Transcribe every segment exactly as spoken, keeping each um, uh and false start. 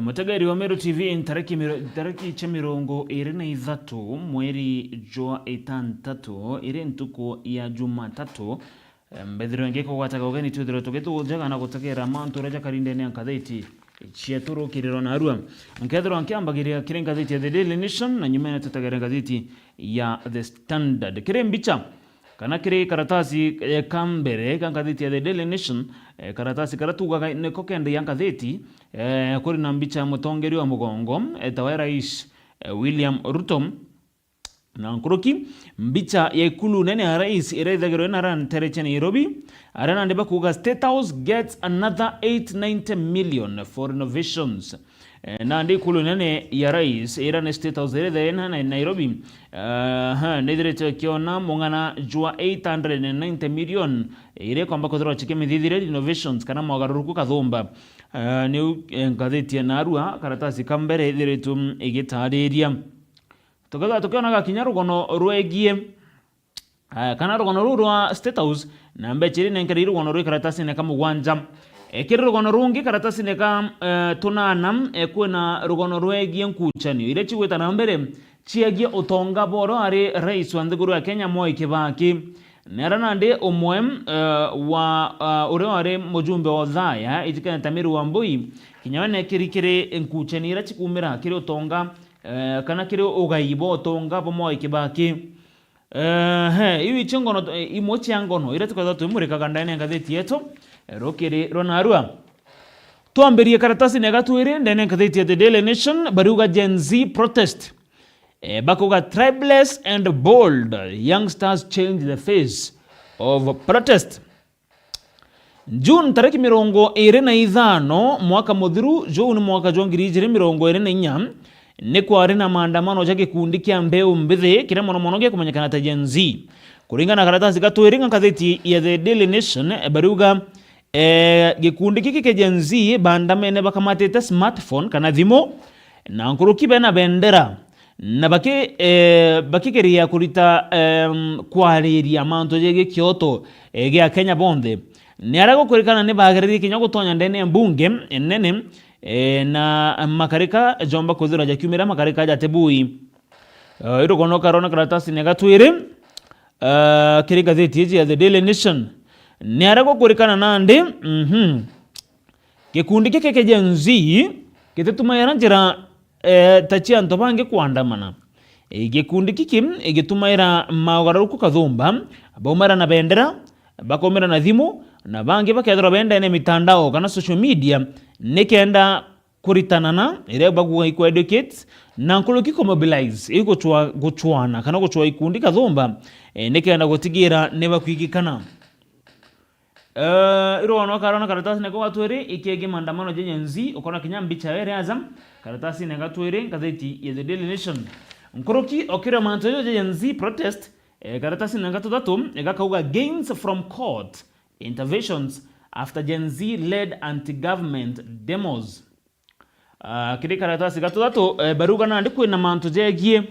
Mutegeri wa Meru T V, ntariki miro-, ntariki cia mirongo iri na ithatu mweri jwa itantatu, iri ntuku ya Jumatatu, mbethirwe ngikugwataga ugeni, twithirwe tugitujaga na gutegera mantu uria jakari ndene ya ngathiti cietu rukiriro narua. Nkethirwa nkiambagiria kiri ngathiti ya The Daily Nation, na nyumene tutegere ngathiti ya The Standard. Kiri mbicha, kana kiri karatasi, eh, ka mbere ka ngathiti ya The Daily Nation, eh, karatasi karia tugaga niko kenda ya ngathiti, eh, kuri na mbicha ya mutongeria wa mugongo, eh, etawa Rais, eh, William Ruto. Na nkuruki, mbicha ya ikulu nene ya rais iria ithagirwe na aria ntere cia Nairobi, aria nandi bakuga State House gets another eight ninety million for renovations. Eh, nandi ikulu nene ya rais, ira ni State House, iri thena na Nairobi, aha, nithirite ikiona mung'ana jwa eight hundred and ninety million, iria ikomba kwithirwa cikimithithire renovations kana mogaruruku kathumba. Eh, niu, eh, ngathiti ya narua, karatasi ka mbere ithiritwe igitariria. Tukethirwa tukionaga kinya rugono rwegie, eh, kana rugono ruu rwa State House, na mbecha iria inenkereire rugono rwi karatasine ka mugwanja. Eh, kiri rugono rungi karatasine ka, eh, tunana, eh, kwina rugono rwegie nkuchanio iria cigwita na mbere ciegie utonga bwa uria ari rais wa nthiguru ya Kenya, Mwai Kibaki. Ni aria nandi umwe, eh, wa, eh, uria wari mujumbe wa Othaya, itikene ta Mary Wambui, kinya we nekiri kiri nkuchanio iria cikumira kiri utonga, eh, kana kiri ugai bwa utonga bwa Mwai Kibaki. Ehe, iu icio ngono, eh, imwe cia ngono iria tukwethirwa twimurikaga ndene ya ngathiti yetu, eh, rukiri rwa narua. Twambirie karatasine ga twiri ndene ya ngathiti ya The Daily Nation, bariuga Gen Z protest. Eh, bakuga tribeless and bold, youngsters change the face of protest. June tariki mirongo iri na ithano mwaka muthiru, juu ni mwaka jwa ngiri ijiri mirongo iri na inya, ni kwari na maandamano ja gikundi kia mbeu mbithi kiria mono mono gikumenyekana ta Gen Z. Kuringana na karatasi ga twiri ga ngathiti ya The Daily Nation, eh, bariuga, eh, gikundi giki kia Gen Z baandamene bakamatite smartphone kana thimu, na nkuruki bena bendera. Na baki-, eh, bakigeria kurita, em, kwariria mantu jegie kioto, eh, gia Kenya bonthe. Ni aria gukurikana ni bagererie kinya gutonya ndene ya mbunge nene, eh, na makarika jomba kwithirwa jakiumira makarika jatibui. Eh, irugono karona karatasine ga twiri, eh, kiri ngathiti iji ya The Daily Nation. Ni aria gukurikana nandi, mhm. Gikundi giki kia Gen Z gititumaira njira, eh, ta cia antu bangi kuandamana. Eh, gikundi giki gitumaira maugaruruku kathumba, baumira na bendera, bakumira na thimu, na bangi bakethirwa bendene mitandao kana social media, nikenda kuritanana, iria bakuga equal educate, na nkuruki ku mobilize, iguchwa-, guchwana kana guchwa ikundi kathumba, eh, nikenda gutigira ni bakwigikana. Eh, irugono karona karatasine ka gatwiri ikiegi maandamano ja Gen Z, ukona kinya mbicha iri aja karatasine ga twiri ngathiti ya The Daily Nation. Nkuruki okire mantu jo ja Gen Z protest, eh, karatasine ga tuthatu, eh, gakauga gains from court interventions after Gen Z led anti-government demos. Ah, kiri karatasi ga tuthatu, eh, baruga nandi kwina mantu jegie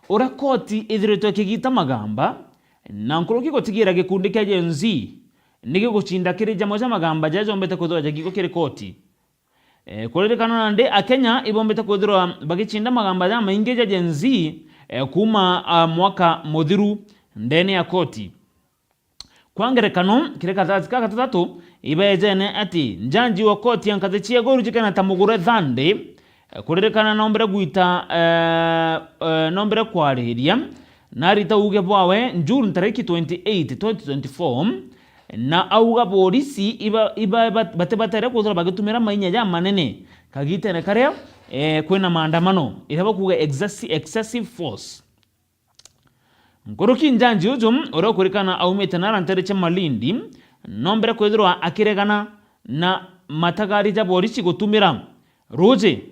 uria koti ithiritwe ikigita magamba, na nkuruki gutigira gikundi kia Gen Z ni gigucinda kiri jamwe ja magamba jaria jombete kwithirwa jagigwa kiri koti. Eh, kuririkana nandi Akenya ibombete kwithirwa bagicinda magamba jamaingi ja Gen Z, eh, kuuma, ah, mwaka muthiru ndene ya koti. Kwa ngerekano, kiri karatasi ka gatuthatu, ibeejene ati njanji wa koti ya nkathi cia iguru jikena ta Mugure Thandi, eh, kuririkana nombire gwita, eh, eh, nombire kwariria, na arita uuge bwawe June tariki twenty-eight, twenty twenty-four, na auga borisi iba, iba, iba, batibatere kwithirwa bagitumira mainya jamanene kagitene karia, eh, kwina maandamano, iria bakuuga excessi-, excessive force. Nkuruki njanji uju, uria ukurikana aumite nara ntere cia Malindi, nombire kwithirwa akiregana na matagari ja borisi gutumira ruuji,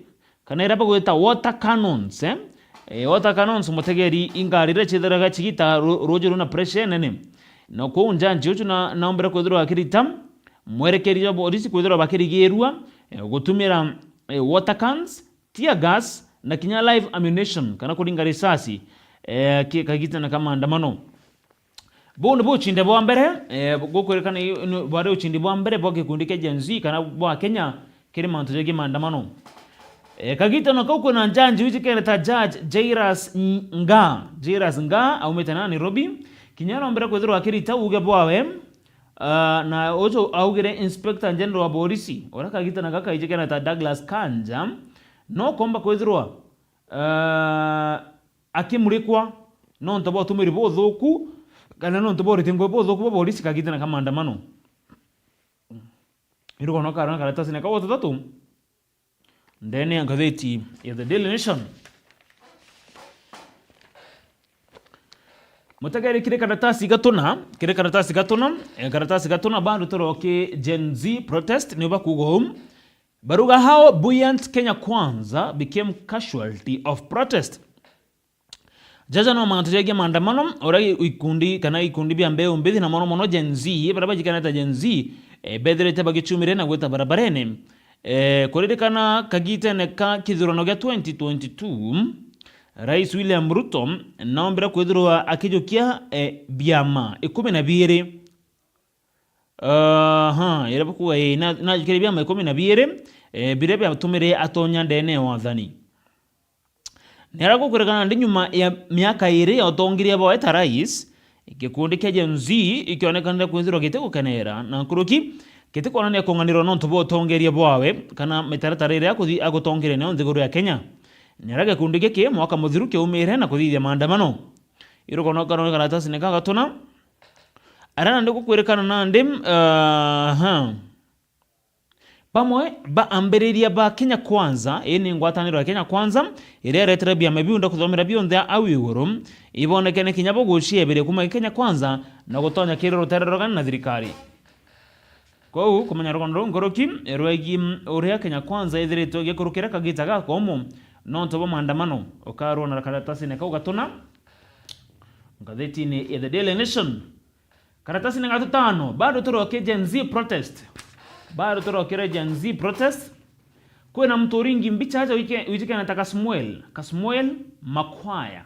kana iria bagwita water cannons, eh? Eh, water cannons, mutegeri, ingari iria ciithiraga cigita ru-, ruuji rwina pressure inene. Na kwou njanji uju na, nombire kwithirwa akirita mwerekeri jwa borisi kwithirwa bakirigirua, eh, gutumira, eh, water cans, tear gas, na kinya live ammunition, kana kuringa risasi, eh, ki-, kagitene ka maandamano. Buu nibu uchinde bwa mbere, eh, gukwirikana i-, ni-, bwari uchinde bwa mbere bwa gikundi kia Gen Z kana bwa Kenya kiri mantu jegie maandamano. E, kagitano kau kwina njanji wijikene ta Judge Jairus Nga. Jairus Nga aumite na Nairobi. Kinya arombere kwithirwa akirita uuge bwawe. Ah, na uju augire Inspector General wa Borisi, uria kagitana gaka wijikene ta Douglas Kanja, no komba kwithirwa, ah, akimurikwa nontu bwa utumiri buthuku, kana nontu bwa uriti ngugi buthuku bwa borisi kagitana ka maandamano. Irugono karona karatasine kau gatatu, ndene ya ngatheti ya The Daily Nation. Mutegeri kiri karatasi gatuna, kiri karatasi gatuna, eh, karatasi gatuna bado turoki Gen Z protest, ni bakuga uu. Baruga how buoyant Kenya Kwanza became casualty of protest. Jaja no mantu jegie maandamano, uria ikundi kana ikundi bia mbeu mbithi na mono mono Gen Z, baria bajikanite Gen Z, eh, bethirite bagichumire na gwita barabarene. Eh, kuririkana kagitene ka kithurano gia twenty twenty-two, Rais William Ruto noombire kwithirwa akijukia, eh, biama ikumi na biiri. Aha, iria bakuga, ii, na, najukirie biama ikumi na biiri, eh, biria biatumire atonya ndene ya wathani. Niara gukwirikana ndi nyuma ya miaka iiri ya utongeria bwawe ta rais, gikundi kia Gen Z ikionekanire kwithirwa gitigukenera na nkuruki gitikwonania kunganirwa nontu bwa utongeria bwawe kana mitaratara iria akuthi-, agutongeria nayo nthiguru ya Kenya. Niara gikundi giki mwaka muthiru kiaumire na kuthithia maandamano. Irugono karone karatasine ka gatuna. Aria nandi gukwirikana nandi, aha. Bamwe ba ambiriria ba Kenya Kwanza, ii ni ngwataniro ya Kenya Kwanza, iria iretere biama biu nda kuthomera bionthe au iguru, ibonekene kinya bo guciebere kuma Kenya Kwanza na gutonya kiri rutere rurugani na thirikari. Kwou, kumenya rugono ruu nkuruki rwegie uria Kenya Kwanza ithiritwe igikurukira kagita gakomu nontu bwa maandamano, ukarwona karatasine kau gatuna ngathetine ya The Daily Nation. Karatasine ga tutano, bado turoke Gen Z protest. Bado turokire Gen Z protest. Kwina mtu uringi mbicha aja wike-, wijikene ta Kasmuel. Kasmuel Makwaya.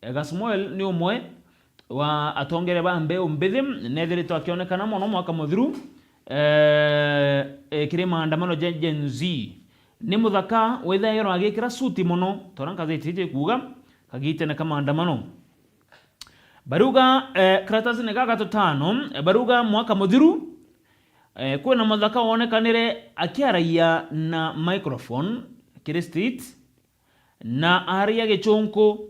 E, Kasmuel ni umwe wa atongeria ba mbeu mbithi, nethiritwe akionekana mono mwaka muthiru, e, e, kiri maandamano ja Gen Z. Ni muthaka withairwa agikira suti mono, tora ngathiti iji ikuuga, kagitene ka maandamano. Baruga, eh, karatasine ga gatutano, eh, baruga mwaka muthiru, eh, kwina muthaka wonekanire akiaragia na microphone kiri state, na aria gichunku.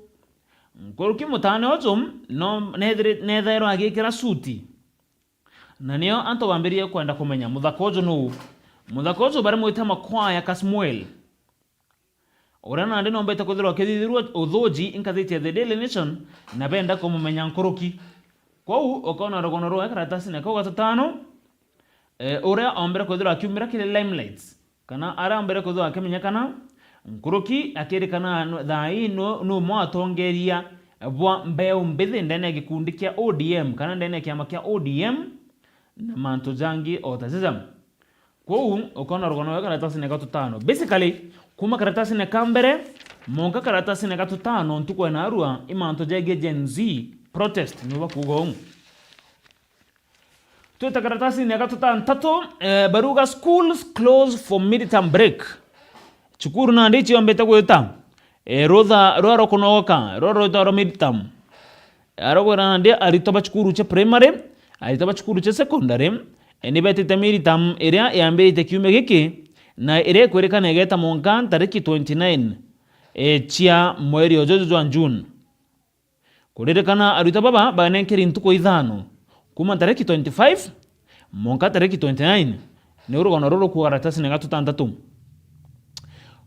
Nkuruki mutane uju no nethiri-, nethairwa agikira suti. Na nio antu bambiririe kwenda kumenya muthaka uju nuu. Muthaka uju barimwita Makwaya Kasmuel. Uria nandi nombete kwithirwa akithithirua uthuji inkathiti ya The Daily Nation, na benda kumumenya nkuruki. Kwou, ukona rugono rwa karatasine kau gatatano, eh, uria ombere kwithirwa akiumira kiri limelight, kana aria ombere kwithirwa akimenyekana nkuruki, akirikana nu-, thaa ii nu-, numwe atongeria bwa mbeu mbithi ndene ya gikundi kia O D M, kana ndene ya kiama kia O D M, na mantu jangi o ta jaja. Kwou, ukona rugono rwa karatasine ga tutano. Basically, kuma karatasine ka mbere, monka karatasine ga tutano, ntuku ya narua, i mantu jegie Gen Z protest, nibo bakuuga uu. Twita karatasine ga tutantatu, eh, baruga schools close for midterm break. Cukuru nandi iciombete gwita, eh, rutha rwa rukunogoka, rwa rwitwa rwa midterm. Arugwira nandi aritwa ba cukuru cia primary, aritwa ba cukuru cia secondary, eh, ni betite midterm iria yambirite kiumia giki, na iria ikwirikana igeta mwanka ntariki twenty-nine, eh, cia mweri uju jwa June. Kuririkana aritwa baba banenkeri ntuku ithano, kuma ntariki twenty-five, mwanka tariki twenty-nine, ni rugono ruru kuuga karatasine ga tutantatu.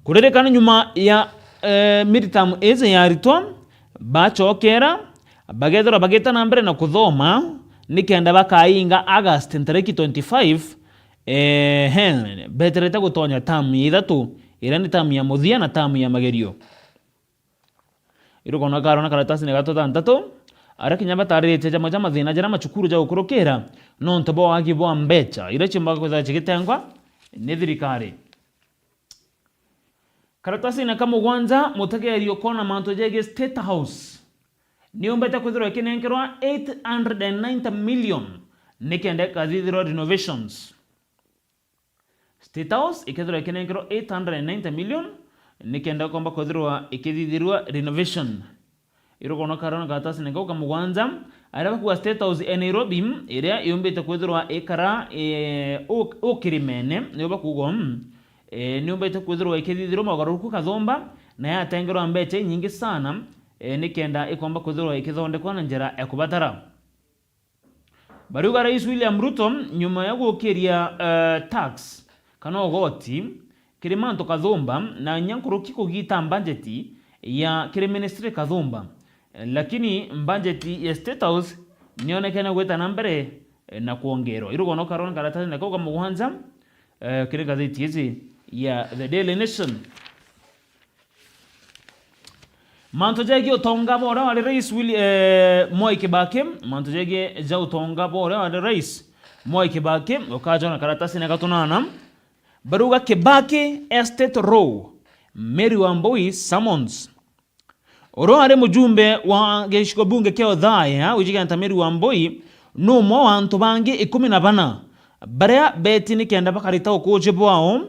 Kuririkana nyuma ya, eh, midterm iji ya aritwa, bachokera, bagethirwa bagita na mbere na kuthoma, nikenda bakainga August ntariki twenty-five, eh, he, beterete gutonya term ya ithatu, iria ni term ya muthia na term ya magerio. Irugona karona karatasine ga tutantatu, aria kinya batariritie jamwe ja mathina jaria macukuru ja gukurukira nontu bwa wagi bwa mbecha iria ciumbaga kwithirwa cigitengwa ni thirikari. Karatasine ka mugwanja, mutegeri ukona mantu jegie State House. Niumbete kwithirwa ikinenkerwa eight hundred and ninety million nikenda ikathithirwa renovations. State House ikethirwa ikinenkerwa eight hundred and ninety million, nikenda ikomba kwithirwa ikithithirua renovation. Irukono karona karatasine kau ka mugwanja, aria bakuga State House ya Nairobi, iria yumbite kwithirwa ikara, eh, u-, ukirimene, niyo bakuga, mm, eh, niumbite kwithirwa ikithithirwa mogaruruku kathumba, na yatengerwa mbecha inyingi sana, eh, nikenda ikomba kwithirwa ikithondekwa na njira ya kubatara. Bariuga Rais William Ruto, nyuma ya gukiria, eh, tax kana ugoti kiri mantu kathumba, na inya nkuruki kugita mbanjeti ya kiri ministry kathumba, eh, lakini mbanjeti ya State House nionekene gwita na mbere, eh, na kwongerwa. Irugono karona karatasine kau ka mugwanja, eh, kiri ngatheti iji ya The Daily Nation. Mantu jegie utonga bwa uria wari rais Willi-, eh, Mwai Kibaki, mantu jegie ja utonga bwa uria wari rais Mwai Kibaki, ukajona karatasine ga tunana. Baruga Kibaki Estate Row, Mary Wambui summons. Uria wari mujumbe wa gicigo bunge kia Othaya, wijigenta Mary Wambui, ni umwe wa antu bangi ikumi na bana baria beti nikenda bakarita ukuji bwao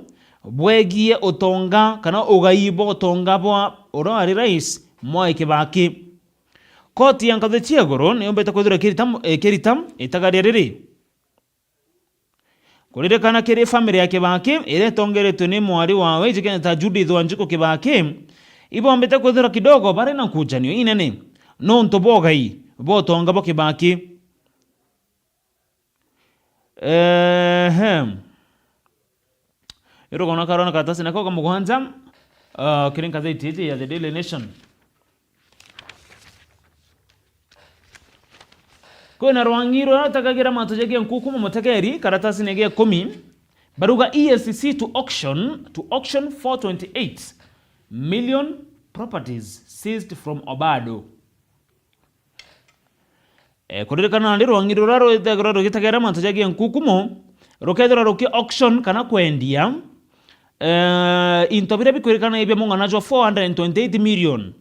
bwegie utonga kana ugai bwa utonga bwa uria wari rais Mwai Kibaki. Koti ya nkathi cia iguru niyumbite kwithirwa ikirita, ikirita itagaria riri. Kuririkana kiri family ya Kibaki, iria itongeretwe ni mwari wawe, ijikene ta Judith Wanjiku Kibaki, ibombite kwithirwa kidogo bari na nkujanio inene nontu bwa ugai bwa utonga bwa Kibaki. Ehe. Irugona karona karatasi nako ka mugwanja, ah, kiri ngatheti iji ya The Daily Nation. Kwina rwangi ruria rutagagira mantu jegie nkukumo mutegeri, karatasine gia ikumi, baruga E A C C to auction, to auction four twenty-eight million properties seized from Obado. Eh, kuririkana nandi rwangi ruria rwithagirwa rugitagira mantu jagie nkukumo, rukethirwa ruki auction kana kwendia, eh, into biria bikwirikana ibia mung'ana jwa four hundred and twenty-eight million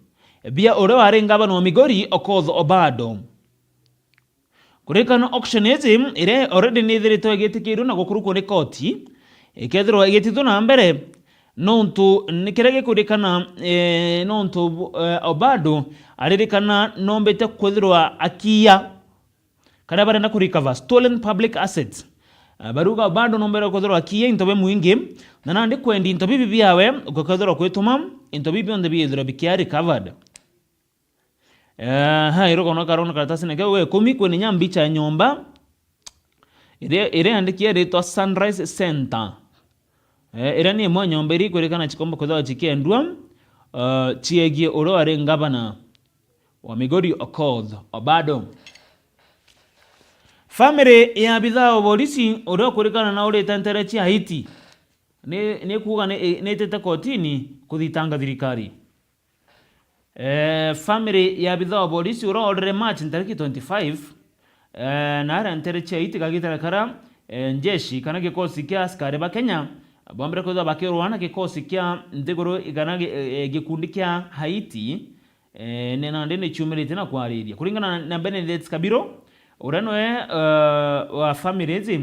bia uria wari ngavana wa Migori, Okoth Obado. Kuririkana auction iji iria already nithiritwe igitikirwe na gukurukwo ni koti, ikethirwa igitithwa na mbere, nontu ni kiria gikurikana, eh, nontu, eh, Obado aririkana nombite kwithirwa akiia kana barenda ku recover stolen public assets. Eh, baruga Obado nombere kwithirwa akiia into bia mwingi, na nandi kwendia into bibi biawe gukwithirwa kwituma into bibi bionthe biithirwa bikia recovered. Ehe, irugona karona karatasine kau ga ikumi, kwina inya mbicha ya nyomba iria, iria yandiki iritwa Sunrise Center. Eh, iria ni imwe ya nyomba iria ikwirikana cikomba kwithirwa cikiendua, eh, ciegie uria wari ngavana wa Migori, Okoth Obado. Family ya abithaa wa borisi uria ukwirikana na urite ntere cia Haiti ni, ni kuuga ni, ni itite kotini kuthitanga thirikari. Eh, family ya abithaa wa borisi uria orire March ntariki twenty-five, eh, na aria ntere cia Haiti kagitara kara, eh, njeshi kana gikosi kia askari ba Kenya bombire kwithirwa bakirwa na gikosi kia nthiguru kana gi-, eh, gikundi kia Haiti, eh, ni nandi ni ciumiritie na kwariria. Kuringana na Benedict Kabiro, uria niwe, eh, wa family iji,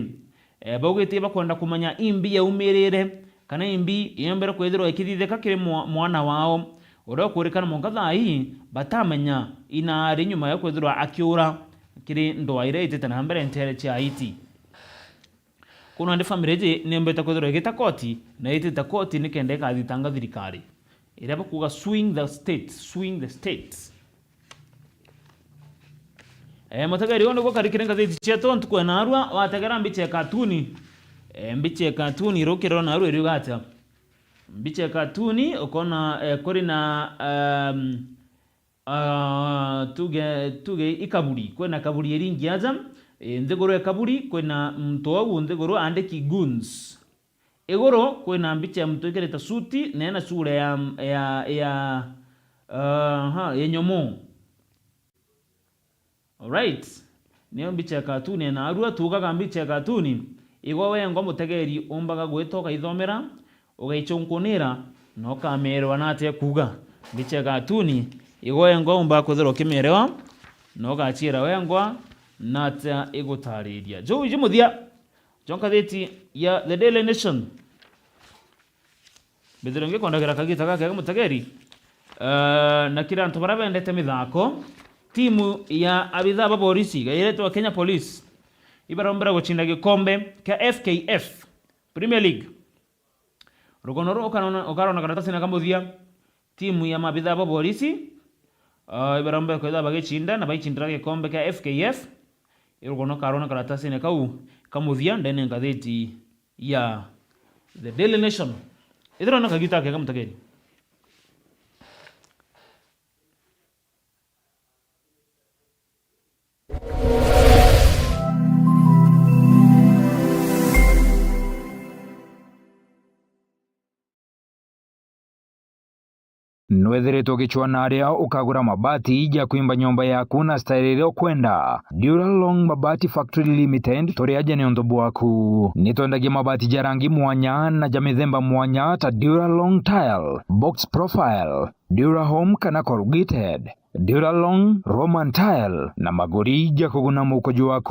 eh, baugite bakwenda kumenya imbi yaumirire, kana imbi yombere kwithirwa ikithithika kiri mwa-, mwana wao, uria ukurikana mwanka thaa ii batamenya inaari nyuma ya kwithirwa akiura kiri ndwaa iria itite na mbere ntere cia Haiti. Kwou nandi family iji niyombete kwithirwa igita koti, na itite koti nikenda ikathitanga thirikari. Iria bakuuga swing the state, swing the state. Eh, mutegeri, uu niguo kari kiri ngatheti cietu ntuku ya naarua, wategera mbicha ya katuni. Eh, mbicha ya katuni rukirwa naarua iriuga atia? Mbicha ya katuni ukona, eh, kuri na, um, ah, tuge, tuge ikaburi, kwina kaburi iringi aja, eh, nthiguru ya kaburi, kwina muntu au nthiguru aandiki goons. Iguru kwina mbicha ya muntu ikirite suti, na ena sura ya, ya, ya, aha, ya nyomo. Alright. Niyo mbicha ya katuni, na arua tuugaga mbicha ya katuni, igwe wengwa mutegeri umbaga gwita ugaithomera, ugaichunkunira, na ukameerwa na atia kuuga. Mbicha ya katuni, igwe wengwa umbaga kwithirwa ukimeerewa, na ugachiira wengwa na atia igutariria. Juu iji muthia, jwa ngatheti ya The Daily Nation. Mbithirwe ngikwondagira kagita gakega mutegeri. Eh, na kiri antu baria bendete mithako, timu ya abithaa ba borisi, gairetwa Kenya Police, ibarombera gucinda gikombe kia F K F Premier League. Rugono ruu ukarona, ukarona karatasine ka muthia, timu ya mabithaa ba borisi, ah, ibarombera kwithirwa bagicinda na baicindira gikombe kia F K F. Rugono ukarona karatasine kau ka muthia ndene ngathiti ya The Daily Nation. Ithirwa na kagita kega mutegeri. Nwethiritwe ugicwaa na aria ukagura mabati ja kwimba nyomba yaku na style iria ukwenda? Duralong Mabati Factory Limited turi aja niuntu bwaku. Nitwendagia mabati ja rangi mwanya na ja mithemba mwanya ta Duralong Tile, Box Profile, Durahome kana Corrugated, Duralong, Roman Tile na maguri ja kuguna mukuju waku.